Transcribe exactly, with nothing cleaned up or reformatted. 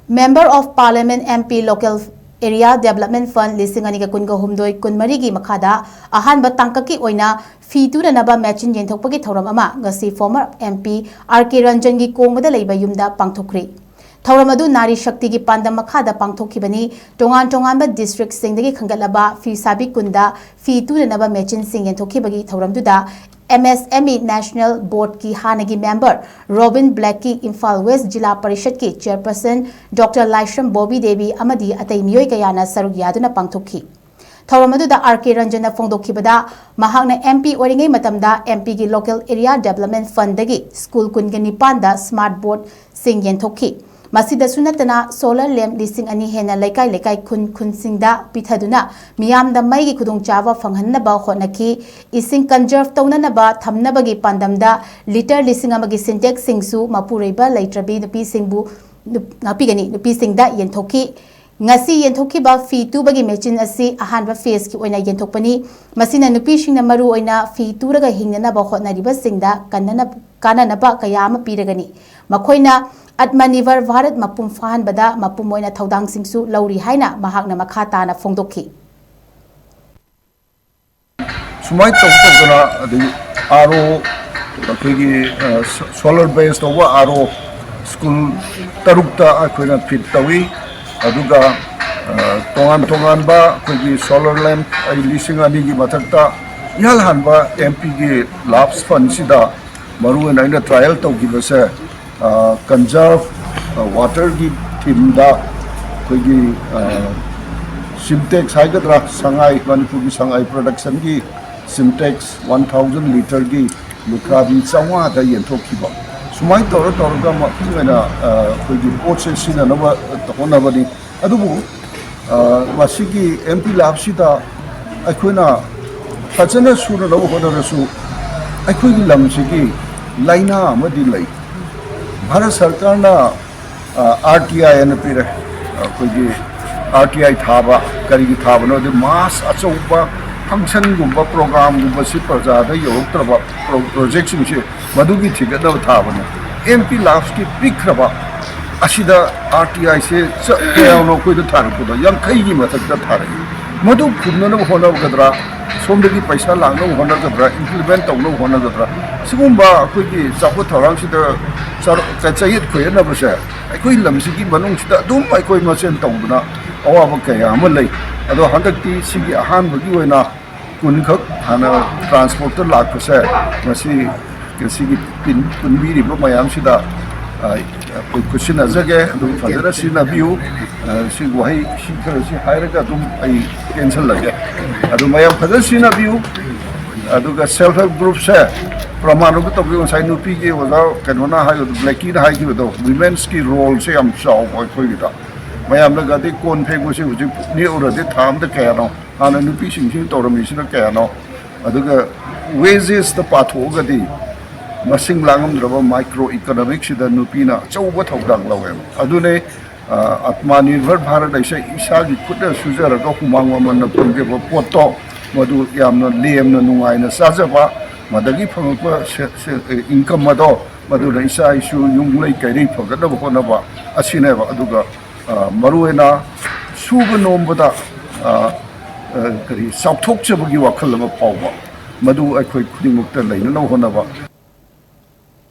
Member of Parliament, M P, Local Area Development Fund ꯂꯤꯁꯤꯡ ꯑꯅꯤꯒ ꯀꯨꯟꯒ ꯍꯨꯝꯗꯣꯏ ꯀꯨꯟꯃꯔꯤꯒꯤ ꯃꯈꯥꯗ ꯑꯍꯥꯟꯕ ꯇꯥꯡꯀꯛꯀꯤ ꯑꯣꯏꯅ ꯐꯤ ꯇꯨꯅꯅꯕ ꯃꯦꯆꯤꯟ ꯌꯦꯟꯊꯣꯛꯄꯒꯤ ꯊꯧꯔꯝ ꯑꯃ ꯉꯁꯤ former M P R K ꯔꯟꯖꯟꯒꯤ ꯀꯣꯡꯕꯗ ꯂꯩꯕ ꯌꯨꯝꯗ ꯄꯥꯡꯊꯣꯛꯈ꯭ꯔꯤ꯫ ꯊꯧꯔꯝ ꯑꯗꯨ ꯅꯥꯔꯤ ꯁꯛꯇꯤꯒꯤ ꯄꯥꯟꯗꯝ ꯃꯈꯥꯗ ꯄꯥꯡꯊꯣꯛꯈꯤꯕꯅꯤ꯫ ꯇꯣꯉꯥꯟ ꯇꯣꯉꯥꯟꯕ districtꯁꯤꯡꯗꯒꯤ ꯈꯟꯒꯠꯂꯕ ꯐꯤ ꯁꯥꯕꯤ ꯀꯨꯟꯗ ꯐꯤ ꯇꯨꯅꯅꯕ ꯃꯦꯆꯤꯟꯁꯤꯡ ꯌꯦꯟꯊꯣꯛꯈꯤꯕꯒꯤ ꯊꯧꯔꯝꯗꯨꯗ M S M E National Boardꯀꯤ ꯍꯥꯟꯅꯒꯤ member ꯔꯣꯕꯤꯟ ꯕ꯭ꯂꯦꯛꯀꯤ, ꯏꯝꯐꯥꯜ West ꯖꯤꯂꯥ ꯄꯔꯤꯁꯠꯀꯤ chairperson Doctor ꯂꯥꯏꯁ꯭ꯔꯝ ꯕꯣꯕꯤ ꯗꯦꯕꯤ ꯑꯃꯗꯤ ꯑꯇꯩ ꯃꯤꯑꯣꯏ ꯀꯌꯥꯅ ꯁꯔꯨꯛ ꯌꯥꯗꯨꯅ ꯄꯥꯡꯊꯣꯛꯈꯤ꯫ ꯊꯧꯔꯝ ꯑꯗꯨꯗ R K ꯔꯟꯖꯟꯅ ꯐꯣꯡꯗꯣꯛꯈꯤꯕꯗ, ꯃꯍꯥꯛꯅ M P ꯑꯣꯏꯔꯤꯉꯩ ꯃꯇꯝꯗ M Pꯒꯤ Local Area Development Fundꯗꯒꯤ school ꯀꯨꯟꯒ ꯅꯤꯄꯥꯟꯗ smart boardꯁꯤꯡ ꯌꯦꯟꯊꯣꯛꯈꯤ꯫ ꯃꯁꯤꯗꯁꯨ ꯅꯠꯇꯅ solar lamp ꯂꯤꯁꯤꯡ ꯑꯅꯤ ꯍꯦꯟꯅ ꯂꯩꯀꯥꯏ ꯂꯩꯀꯥꯏ, ꯈꯨꯟ ꯈꯨꯟꯁꯤꯡꯗ ꯄꯤꯊꯗꯨꯅ ꯃꯤꯌꯥꯝꯗ ꯃꯩꯒꯤ ꯈꯨꯗꯣꯡꯆꯥꯕ ꯐꯪꯍꯟꯅꯕ ꯍꯣꯠꯅꯈꯤ꯫ ꯏꯁꯤꯡ conserve ꯇꯧꯅꯅꯕ ꯊꯝꯅꯕꯒꯤ ꯄꯥꯟꯗꯝꯗ litre ꯂꯤꯁꯤꯡ ꯑꯃꯒꯤ Sintexꯁꯤꯡꯁꯨ ꯃꯄꯨꯔꯣꯏꯕ ꯂꯩꯇ꯭ꯔꯕꯤ ꯅꯨꯄꯤꯁꯤꯡꯕꯨ ꯅꯨꯞ-, ꯉꯥꯛꯄꯤꯒꯅꯤ, ꯅꯨꯄꯤꯁꯤꯡꯗ ꯌꯦꯟꯊꯣꯛꯈꯤ꯫ ꯉꯁꯤ ꯌꯦꯟꯊꯣꯛꯈꯤꯕ ꯐꯤ ꯇꯨꯕꯒꯤ ꯃꯦꯆꯤꯟ ꯑꯁꯤ ꯑꯍꯥꯟꯕ phaseꯀꯤ ꯑꯣꯏꯅ ꯌꯦꯟꯊꯣꯛꯄꯅꯤ꯫ ꯃꯁꯤꯅ ꯅꯨꯄꯤꯁꯤꯡꯅ ꯃꯔꯨ ꯑꯣꯏꯅ ꯐꯤ ꯇꯨꯔꯒ ꯍꯤꯡꯅꯅꯕ ꯍꯣꯠꯅꯔꯤꯕꯁꯤꯡꯗ ꯀꯟꯅꯅ-, ꯀꯥꯟꯅꯅꯕ ꯀꯌꯥ ꯑꯃ ꯄꯤꯔꯒꯅꯤ꯫ ꯃꯈꯣꯏꯅ Atmanirbhar Bharat ꯃꯄꯨꯡ ꯐꯥꯍꯟꯕꯗ ꯃꯄꯨꯡ ꯑꯣꯏꯅ ꯊꯧꯗꯥꯡꯁꯤꯡꯁꯨ ꯂꯧꯔꯤ ꯍꯥꯏꯅ ꯃꯍꯥꯛꯅ ꯃꯈꯥ ꯇꯥꯅ ꯐꯣꯡꯗꯣꯛꯈꯤ꯫ ꯁꯨꯃꯥꯏꯅ ꯇꯧ ꯇꯧꯗꯅ ꯑꯗꯒꯤ R O, ꯑꯩꯈꯣꯏꯒꯤ, ꯑ, ꯁꯣ-, solar base ꯇꯧꯕ R O school ꯇꯔꯨꯛꯇ ꯑꯩꯈꯣꯏꯅ fit ꯇꯧꯏ꯫ ꯑꯗꯨꯒ, ꯑ, ꯇꯣꯉꯥꯟ ꯇꯣꯉꯥꯟꯕ ꯑꯩꯈꯣꯏꯒꯤ solar lamp ꯑꯩ ꯂꯤꯁꯤꯡ ꯑꯅꯤꯒꯤ ꯃꯊꯛꯇ ꯏꯍꯥꯟ ꯍꯥꯟꯕ M Pꯒꯤ ꯂꯥꯞꯁ ꯐꯟꯁꯤꯗ ꯃꯔꯨꯑꯣꯏꯅ ꯑꯩꯅ trial ꯇꯧꯈꯤꯕꯁꯦ, ꯑ, conserve, ꯑ, waterꯒꯤ themeꯗ ꯑꯩꯈꯣꯏꯒꯤ, ꯑ, Sintex ꯍꯥꯏꯒꯗ꯭ꯔꯥ, ꯁꯉꯥꯏ, ꯃꯅꯤꯄꯨꯔꯒꯤ ꯁꯉꯥꯏ productionꯒꯤ Sintex one thousand litreꯒꯤ ꯂꯨꯈ꯭ꯔꯥꯕꯤ ꯆꯥꯝꯃꯉꯥꯗ ꯌꯦꯟꯊꯣꯛꯈꯤꯕ꯫ ꯁꯨꯃꯥꯏꯅ ꯇꯧꯔ ꯇꯧꯔꯒ ꯃꯄꯨꯡ ꯑꯣꯏꯅ, ꯑ, ꯑꯩꯈꯣꯏꯒꯤ ꯄꯣꯠꯁꯦ ꯁꯤꯖꯤꯟꯅꯅꯕ ꯍꯣꯠꯅꯕꯅꯤ꯫ ꯑꯗꯨꯕꯨ, ꯑ, ꯃꯁꯤꯒꯤ M P ꯂꯥꯞꯁꯤꯗ ꯑꯩꯈꯣꯏꯅ ꯐꯖꯅ ꯁꯨꯅꯅꯕ ꯍꯣꯠꯅꯔꯁꯨ, ꯑꯩꯈꯣꯏꯒꯤ ꯂꯝꯁꯤꯒꯤ ꯂꯥꯏꯅꯥ ꯑꯃꯗꯤ ꯂꯩ꯫ ꯚꯥꯔꯠ ꯁꯔꯀꯥꯔꯅ, ꯑ, R T I ꯑꯅ ꯄꯤꯔꯦ꯫ ꯑꯩꯈꯣꯏꯒꯤ R T I ꯊꯥꯕ, ꯀꯔꯤꯒꯤ ꯊꯥꯕꯅꯣꯗꯤ mass ꯑꯆꯧꯕ functionꯒꯨꯝꯕ programꯒꯨꯝꯕꯁꯤ ꯄ꯭ꯔꯖꯥꯗ ꯌꯧꯔꯛꯇ꯭ꯔꯕ pro-, projectꯁꯤꯡꯁꯤ ꯃꯗꯨꯒꯤ ꯊꯤꯡꯒꯠꯅꯕ ꯊꯥꯕꯅꯤ꯫ M P ꯂꯥꯞꯁꯀꯤ ꯄꯤꯛꯈ꯭ꯔꯕ ꯑꯁꯤꯗ ꯑꯥꯔ ꯇꯤ ꯑꯥꯏꯁꯦ ꯀꯌꯥꯅꯣ ꯑꯩꯈꯣꯏꯗ ꯊꯥꯔꯛꯄꯗꯣ? ꯌꯥꯡꯈꯩꯒꯤ ꯃꯊꯛꯇ ꯊꯥꯔꯛꯏ꯫ ꯃꯗꯨ ꯈꯨꯝꯅꯅꯕ ꯍꯣꯠꯅꯒꯗ꯭ꯔꯥ, ꯁꯣꯝꯗꯒꯤ ꯄꯩꯁꯥ ꯂꯥꯛꯅꯕ ꯍꯣꯠꯅꯒꯗ꯭ꯔꯥ, ꯏꯝꯄ꯭ꯂꯤꯃꯦꯟ ꯇꯧꯅꯕ ꯍꯣꯠꯅꯒꯗ꯭ꯔꯥ, ꯁꯤꯒꯨꯝꯕ ꯑꯩꯈꯣꯏꯒꯤ ꯆꯥꯎꯈꯠ ꯊꯧꯔꯥꯡꯁꯤꯗ ꯆꯔ-, ꯆ-, ꯆꯌꯦꯠ ꯈꯣꯏꯌꯦꯠꯅꯕꯁꯦ ꯑꯩꯈꯣꯏ ꯂꯝꯁꯤꯒꯤ ꯃꯅꯨꯡꯁꯤꯗ ꯑꯗꯨꯝ ꯑꯩꯈꯣꯏ ꯃꯁꯦꯟ ꯇꯧꯗꯅ ꯑꯋꯥꯕ ꯀꯌꯥ ꯑꯃ ꯂꯩ꯫ ꯑꯗꯣ ꯍꯟꯗꯛꯇꯤ ꯁꯤꯒꯤ ꯑꯍꯥꯟꯕꯒꯤ ꯑꯣꯏꯅ ꯀꯨꯟꯈꯛ ꯍꯥꯟꯅ ꯇ꯭ꯔꯥꯟꯁꯄꯣꯔꯠꯇ ꯂꯥꯛꯄꯁꯦ, ꯉꯁꯤ, ꯉꯁꯤꯒꯤ ꯄꯤꯟ-, ꯄꯨꯟꯕꯤꯔꯤꯕ ꯃꯌꯥꯝꯁꯤꯗ, ꯑ, ꯑꯩꯈꯣꯏ ꯈꯨꯠꯁꯤꯟꯅꯖꯒꯦ꯫ ꯑꯗꯨꯝ ꯐꯖꯅ ꯁꯤꯖꯤꯟꯅꯕꯤꯌꯨ꯫ ꯑ, ꯁꯤ ꯋꯥꯍꯩ ꯁꯤ ꯈꯔꯁꯤ ꯍꯥꯏꯔꯒ ꯑꯗꯨꯝ ꯑꯩ ꯇꯦꯟꯁꯤꯜꯂꯒꯦ꯫ ꯑꯗꯨ ꯃꯌꯥꯝ ꯐꯖꯅ ꯁꯤꯖꯤꯟꯅꯕꯤꯌꯨ꯫ ꯑꯗꯨꯒ ꯁꯦꯜꯐ ꯍꯦꯜꯞ ꯒ꯭ꯔꯨꯞꯁꯦ ꯄ꯭ꯔꯃꯥꯟ ꯑꯃ ꯇꯧꯕꯤꯌꯨ꯫ ꯉꯁꯥꯏ ꯅꯨꯄꯤꯒꯤ ꯑꯣꯖꯥ ꯀꯩꯅꯣꯅ ꯍꯥꯏꯕꯗꯣ, ꯕ꯭ꯂꯦꯀꯤꯅ ꯍꯥꯏꯈꯤꯕꯗꯣ, ꯋꯤꯃꯦꯟꯁꯀꯤ ꯔꯣꯜꯁꯦ ꯌꯥꯝ ꯆꯥꯎꯕ ꯑꯩꯈꯣꯏꯒꯤꯗ꯫ ꯃꯌꯥꯝꯅꯒꯗꯤ ꯀꯣꯟ ꯐꯦꯡꯕꯁꯦ ꯍꯧꯖꯤꯛ ꯅꯦꯛꯎꯔꯗꯤ ꯊꯥ ꯑꯃꯗ ꯀꯌꯥꯅꯣ? ꯍꯥꯟꯅ ꯅꯨꯄꯤꯁꯤꯡꯁꯤꯅ ꯇꯧꯔꯝꯃꯤꯁꯤꯅ ꯀꯌꯥꯅꯣ? ꯑꯗꯨꯒ ꯋꯦꯖꯦꯁꯇ ꯄꯥꯊꯣꯛꯑꯒꯗꯤ ꯃꯁꯤꯡ ꯂꯥꯡꯉꯝꯗ꯭ꯔꯕ ꯃꯥꯏꯀ꯭ꯔꯣ ꯏꯀꯣꯅꯣꯃꯤꯛꯁꯤꯗ ꯅꯨꯄꯤꯅ ꯑꯆꯧꯕ ꯊꯧꯗꯥꯡ ꯂꯧꯋꯦꯕ꯫ ꯑꯗꯨꯅꯦ, ꯑ, ꯑꯥꯇꯃꯥ ꯅꯤꯔꯚꯔ ꯚꯥꯔꯠ ꯍꯥꯏꯁꯦ ꯏꯁꯥꯒꯤ ꯈꯨꯠꯅ ꯁꯨꯖꯔꯒ ꯍꯨꯃꯥꯡ ꯃꯃꯜꯅ ꯐꯪꯖꯕ ꯄꯣꯠꯇꯣ, ꯃꯗꯨ ꯌꯥꯝꯅ ꯂꯦꯝꯅ ꯅꯨꯡꯉꯥꯏꯅ ꯆꯥꯖꯕ, ꯃꯗꯒꯤ ꯐꯪꯉꯛꯄ ꯁꯦ-, ꯁꯦ-, ꯏꯟꯀꯝ ꯑꯗꯣ, ꯃꯗꯨꯅ ꯏꯆꯥ ꯏꯁꯨ ꯌꯨꯝ ꯂꯩ ꯀꯩꯔꯩ ꯐꯒꯠꯅꯕ ꯍꯣꯠꯅꯕ ꯑꯁꯤꯅꯦꯕ꯫ ꯑꯗꯨꯒ ꯑ, ꯃꯔꯨꯑꯣꯏꯅ ꯁꯨꯕ ꯅꯣꯝꯕꯗ, ꯑ, ꯑ, ꯀꯔꯤ, ꯆꯥꯎꯊꯣꯛꯆꯕꯒꯤ ꯋꯥꯈꯜ ꯑꯃ ꯐꯥꯎꯕ, ꯃꯗꯨ ꯑꯩꯈꯣꯏ ꯈꯨꯗꯤꯡꯃꯛꯇ ꯂꯩꯅꯅꯕ ꯍꯣꯠꯅꯕ,